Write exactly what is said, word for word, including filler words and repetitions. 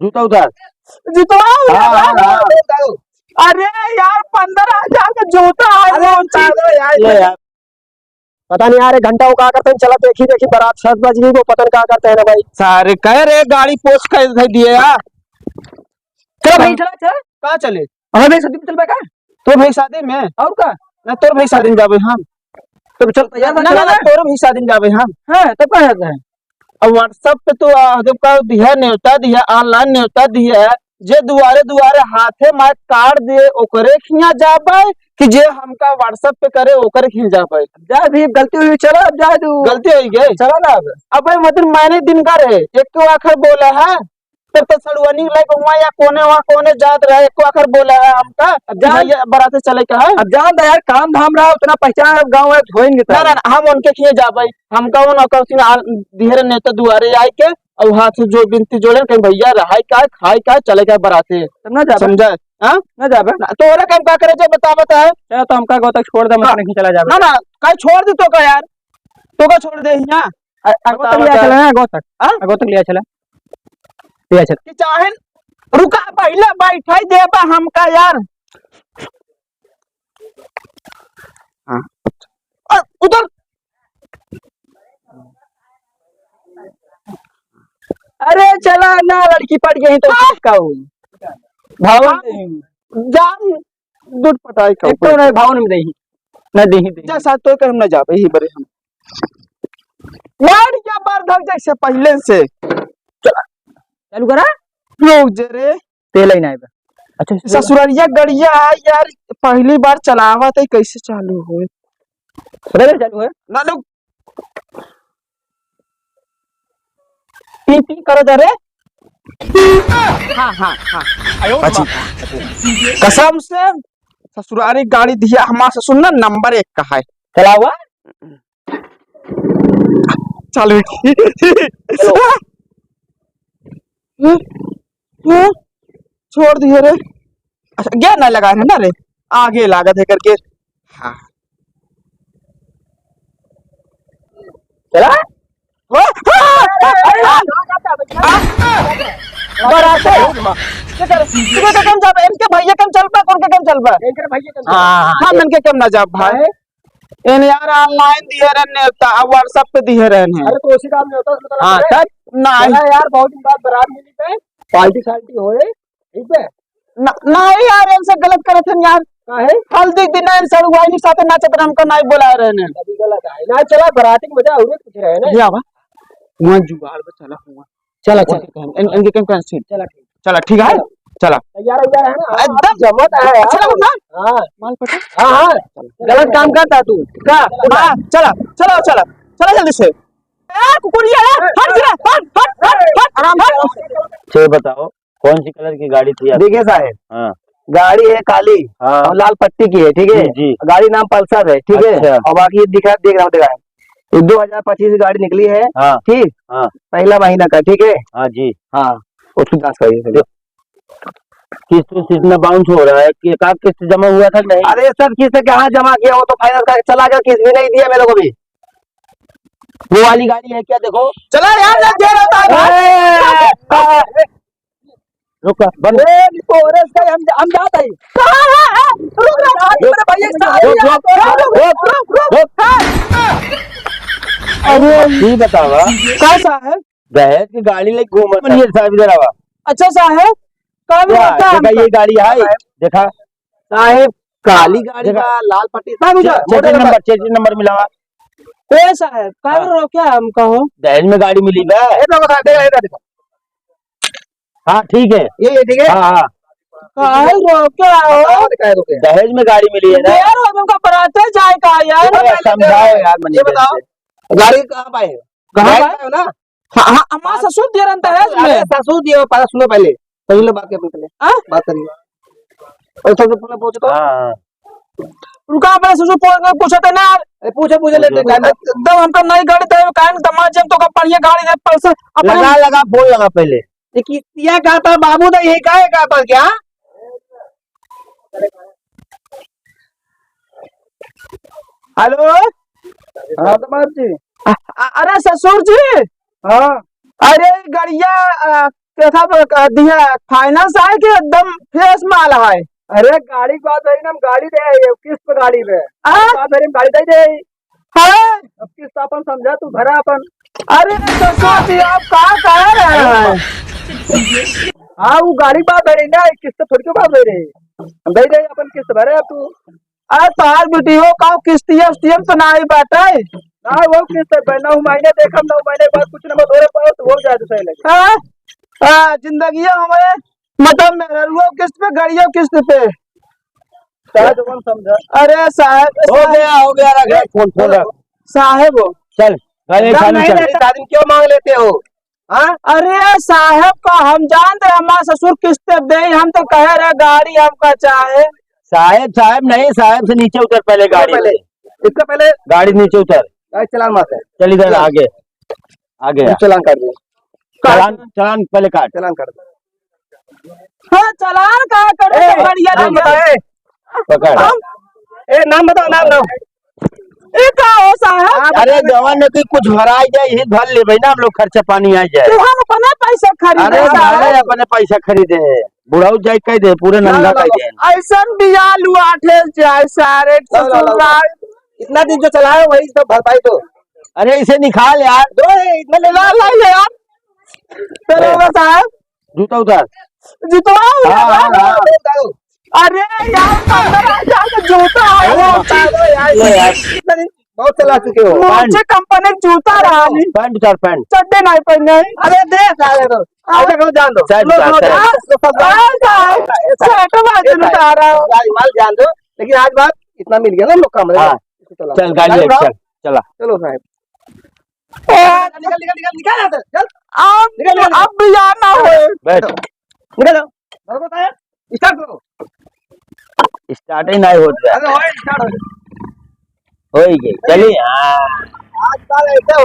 जूता उतार। जूता उतार, हाँ, हाँ, हाँ। अरे यार, पन्द्रह हजार का जूता है, अरे, उतार दो यार। ले यार। पता नहीं यार, एक घंटा वो का करते हैं, चला देखी, देखी, बारात सात बज गई, वो पता नहीं का करते हैं ना भाई। सारे कह रहे गाड़ी पोस्ट कर दे दिए यार। चलो भाई, चलो, चलो। कहाँ चले? हमें भाई शादी में चलबा का? तो भाई शादी में? और का? ना, तोर भाई शादी में जाबे हम। तो चल, तैयार बन, ना, ना, चला ना, ना। तोर भाई शादी में जाबे हम। हाँ, तब कहाँ जाता है? अब WhatsApp पे तो, आ, जब का दिया, नेवता दिया, online नेवता दिया, जे दुआरे दुआरे हाथे मार कार्ड दे, ओकरे खिया जाबे कि जे हमका WhatsApp पे करे, ओकरे खिया जाबे? जा भी, गलती हुई, चलो, अब जा तू। गलती हुई गई? चलो ना अब। अबे, मतलब, मैंने दिन का रहे, एक तो आखिर बोला है, तब तो सड़ुआनी लाइक हुआ या कोने, वहाँ कोने जात रहे, एको आखर बोला है हमका, अब जान, भैया, बराते चले का है। अब जान दा यार, काम धाम रहा, उतना पहचान अब गाँव है, होइन के ना, ना, ना, हम उनके खिए जाबे, हमका उन ओकर सिन आ, दिहरे नेता दुआरे आए के, और हाथ से जो बिनती जोड़े, कहीं भैया रहाई का, खाई का, चले का बराते। तब ना जाबे। समझा? हाँ? ना जाबे। ना, तोहरा काम का करे, जब बता, बता है। चलो, तो हमका गो तक छोड़ दे, हाँ। मतलब, नहीं चला जाबे। ना, ना, काहे छोड़ दे तो का यार, तो का छोड़ दे यहाँ? अ-, अगो बता, तक लिया बता। चला ना, अगो तक। हाँ? अगो तक लिया चला। लिया चला। कि चाहे रुका, पहले बैठाई देबा हमका यार। हाँ। अ, उधर। अरे चला ना, लड़की पड़ गई तो हाँ। का हो? भावन हाँ। नहीं। जान दूध पटाई का एक तो ऊपर। नहीं, भाव नहीं देही। ना देही, देही। जैसा तो कर हम ना जाबे ही बरे हम। यार, क्या बार धर जैसे पहले से। चला। चालू करा। रुक जे रे। तेल ही ना आइबा। अच्छा, ससुररिया गड़िया है यार, पहली बार चलावा तो कैसे चालू होए? अरे, चालू है। ना लोग। पी पी करो जा रे। हाँ, हाँ, हाँ। अच्छी। कसम से ससुरारी गाड़ी दिया, हमार ससुर ना नंबर एक का है। चलावा। चालू की। हेलो। हाँ? हाँ? छोड़ दिए रे। अच्छा, gear नहीं लगा है ना रे? आगे लागत है कर gear। हाँ। चला? ओ, हाँ, हाँ, हाँ, हाँ। बराते। के कर, के के कम जाबे, इनके भैया कम चल पा, कौन के कम चल पा? इनके भैया कम चल पा। हाँ, हाँ, हाँ, इनके कम ना जाब भाई। काहे? इन यार online दिए रहे नेवता, अब WhatsApp पे दिए रहे हैं। अरे तो उसी काम में होता, उसमें तो हाँ, लगा है। तब? नहीं। चला यार, बहुत दिन बाद बारात मिली पे, party साल्टी होए, ठीक है? न-, नहीं यार, इनसे गलत करत हन यार। काहे? हल्दी के दिन इन सड़ुआइन साथे नाचत रहे, हमका नहीं बुलाए रहे ने। अभी गलत है। ना चला, बराती के मजा और कुछ रहे ना। ये आवा। वहाँ जुगाड़ पे चला हुआ। चला, चला। इनके काम, इन-, इनके काम cancel। चला, ठीक। चला, ठीक है? चला। चला। तैयार, तैयार है ना? एकदम। जमत है यार। चला, उठा। हाँ। माल पटा। हाँ, हाँ। गलत काम करता तू। का? हाँ, चला, चला, चला। चला जल्दी से। ए, कुकुरिया, ए, हट, गिरा, हट, हट, हट, हट, आराम से, हट। आराम से। ये बताओ, कौन सी colour की गाड़ी थी आपकी? देखिए साहब, हाँ। गाड़ी है काली हाँ। और लाल पट्टी की है, ठीक है? जी, जी। गाड़ी नाम Pulsar है, ठीक है? अच्छा। और बाकी ये दिखा, देख रहा हूँ, दिखा। ये दो हज़ार पच्चीस की गाड़ी निकली है, हाँ। ठीक? हाँ। पहला महीना का, ठीक है? हाँ जी। हाँ, उसकी जाँच करिए। किस्त, किस्त में bounce हो रहा है कि का किस्त जमा हुआ था कि नहीं? अरे सर, किस्त कहाँ जमा किया, वो तो finance का चला गया, किस्त भी नहीं दिया मेरे को भी। वो वाली गाड़ी है क्या? देखो। चला यार, लग गया रहता है। ए, रुक, बंद। ए, निको, अरे, इसका हम, हम जात है। कहाँ है? रुक, रुक, रुक, रुक, भैया, रुक, रुक, रुक, रुक, रुक। रुक। अरे, ये बतावा। का साहब? दहेज की गाड़ी लेके घूमत है। साहब, इधर आवा। अच्छा साहब, का भी वाह, होता है देखा, हमका? ये गाड़ी है, देखा। साहब, काली गाड़ी देखा। बा, लाल पट्टी। साहब, उधर, चेचिस नंबर, चेचिस नंबर मिलावा। ए साहब, का हाँ। रोक्या हमका हो? दहेज में गाड़ी मिली बा। ए, देखो, देखो, देखो, देखो। हाँ, ठीक है। ये, ये ठीक है? हाँ, हाँ। काहे रोके आओ? बताओ, काहे रोके? दहेज में गाड़ी मिली है ना। यार, वो तुमका बराते जाए का यार? अरे, समझाओ यार, मनीष ये बताओ, भाई से। गाड़ी कहाँ पाए हो? कहाँ गाड़ी पाए? पाए हो ना? हाँ, हाँ, हमार हाँ। ससुर दे रहे हैं दहेज अरे, में। ससुर दिए हो, पहले सुनो पहले। पहले बात कर पहले। हाँ? बात करिए। और सबसे पहले पूछो तो। हाँ, हाँ। उनका अपने ससुर पूछ, पूछो तो ना। अरे, पूछो, पूछो, ले, पूछो। ले, ले। एकदम हमका नई गाड़ी दे, काहे ना दमाद जब तो का बढ़िया गाड़ी दे, Pulsar अपने लगा, लगा, phone लगा पहले। ये किस्तिया का था बाबू, तो ये का है, का था क्या? Hello? हाँ, दमाद जी। अ-, अ-, अरे ससुर जी। हाँ। अरे गड़िया, अ, कैसा ब-, क-, दिया, finance है कि एकदम fresh माल है? अरे, गाड़ी के बात है ना, हम गाड़ी दे आए, किस्त पे गाड़ी पे। हाँ? बात है, हम गाड़ी दे दे। हाँ? अब किस्त अपन समझा, तू भरा अपन। अरे, तो सोच, आप का कह रहे हैं? हाँ, वो गाड़ी के बात है ना, किस्त थोड़ी के बात है रे। हम दे दे अपन किस्त भरे, अब तू। अरे तोहार बेटी हो, का किस्तिया उस्तिया में तो ना आई बाटे? ना, वो किस्त है, नौ महीने देखम, नौ महीने के बाद कुछ ना बस हो रहे पाओ, तो हो जाए तो सही लगे। हाँ? हाँ, जिंदगिया हमारे, मतलब, मेहरुओ किस्त पे, गाड़ियों किस्त पे। चाहे तो कौन समझा। अरे साहब, हो गया, हो गया, रख, रख, फोन, फोन रख। साहब हो। चल, गाड़ी एकदम चालू नहीं कर। लेते, आदमी क्यों मांग लेते हो? हाँ? अरे साहब का हम जानते हैं, हमारा ससुर किस्त दे, हम तो कह रहे गाड़ी हमका चाहे। साहब, साहब नहीं, साहब से नीचे उतर पहले गाड़ी पहले, से। इसका पहले गाड़ी नीचे उतर। गाड़ी चलान मारते हैं। चल इधर चल। आगे, आगे ये आ। चलान काट दे। चालान, चालान पहले काट। चलान काट दे। हाँ, चलान का करे ए, तो बढ़िया नाम लगे। बताओ, ए। पकड़। हम ए, नाम बताओ, नाम, नाम। ए, का हो साहब? अरे, जवान में कोई कुछ भराई जाए, यही भर लेबे ना, हम लोग खर्चा पानी आ जाए। कि हम अपने पैसे खरीदे अरे, साहब। भले अपने पैसा खरीदे, बुढ़ऊ जाए कह दे, पूरे ना, नंगा ना, कह ना। दे। ऐसन बिया लुआठे जाए सारे ना, ना, ना, ना। ससुराल। इतना दिन जो चलाए, वही तो भरपाई दो। अरे, इसे निकाल यार। दो, ए, इतना ले ला, ला, ले यार। ए। चलो साहब। जूता उतार। जूता उतार। हाँ, हाँ, हाँ। अरे यार, पंद्रह हजार का जूता है। अरे, उतार दो यार। ले यार। बहुत चला चुके हो। मोचे कंपनी का जूता रहा नहीं। पैंट उतार, पैंट। चड्डे नहीं पहने। अरे दे साले तो। हाँ। ऐसा करो, जान दो। शर्ट उतार, लो, शर्ट। लो, सब जान दो। हाँ, हाँ। ऐसा, शर्ट बाजू ऐसा। उतारा। गाड़ी माल जान दो, लेकिन आज बात इतना मिल गया ना हम लोग का, मतलब, हाँ। इसको चला। चल, गाड़ी गाड़ी ले, उठाओ। चल, चला। चलो साहब। ए, निकल, निकल, निकल, निकल यहाँ से, चल। अब, निकल, निकल, निकल। अब बिया ना होए। बैठ। निकल जाओ। बरोबर साहब, start करो। Start ही नहीं होत बा। अरे, होए, start हो गया। होई गई। चली, हाँ। आजकल ऐसे हो